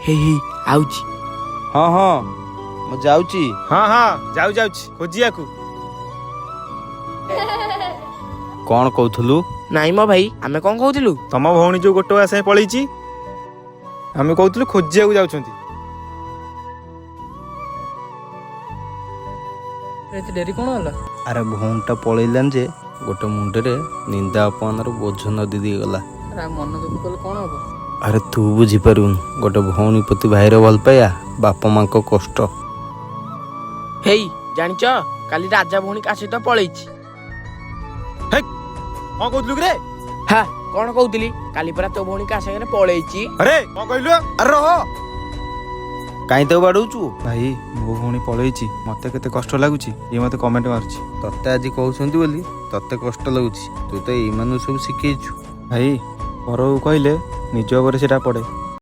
ହେଇ ହେଇ ଆଉଛି। ହଁ ହଁ, ମୁଁ ଯାଉଛି। ହଁ ହଁ, ଯାଉ ଯାଉଛି ଖୋଜିବାକୁ। କଣ କହୁଥିଲୁ? ନାଇଁ ମ ଭାଇ, ଆମେ କଣ କହୁଥିଲୁ? ତମ ଭଉଣୀ ଯୋଉ ଗୋଟେ ସାଙ୍ଗେ ପଳେଇଛି, ଆମେ କହୁଥିଲୁ ଖୋଜିବାକୁ ଯାଉଛନ୍ତି। ଏତେ ଡେରି କଣ ହେଲା? ଆରେ, ଭଉଣୀଟା ପଳେଇଲାନି ଯେ ଗୋଟେ ମୁଣ୍ଡରେ ନିନ୍ଦା ଅପମାନର ବୋଝ ନଦୀ ଦେଇଗଲା। ଆରେ, ଆଉ ମନ ଦୁଃଖ କଲେ କଣ ହବ? ଆରେ, ତୁ ବୁଝିପାରିବୁନି ଗୋଟେ ଭଉଣୀ ପ୍ରତି ଭାଇର ଭଲ ପାଇବା, ବାପା ମାଙ୍କ କଷ୍ଟ। ହେଇ, ଜାଣିଛ, କାଲି ରାଜା ଭଉଣୀ କାହା ସହିତ ପଳେଇଛି। କଣ କହୁଥିଲୁ କିରେ? ହା, କଣ କହୁଥିଲି? କାଲି ପରା ତୋ ଭଉଣୀ କାହା ସାଙ୍ଗରେ ପଳେଇଛି। ଆରେ, କଣ କହିଲୁ? ଆରେ ରହ। କାହିଁ ତାକୁ ବାଡଉଛୁ? ଭାଇ, ମୋ ଭଉଣୀ ପଳେଇଛି, ମତେ କେତେ କଷ୍ଟ ଲାଗୁଛି, ଇଏ ମତେ କମେଣ୍ଟ ମାରୁଛି। ତତେ ଆଜି କହୁଛନ୍ତି ବୋଲି ତତେ କଷ୍ଟ ଲାଗୁଛି। ତୁ ତ ଏଇମାନଙ୍କୁ ସବୁ ଶିଖେଇଛୁ। ଭାଇ, ପରକୁ କହିଲେ ନିଜ ଉପରେ ସେଟା ପଡେ।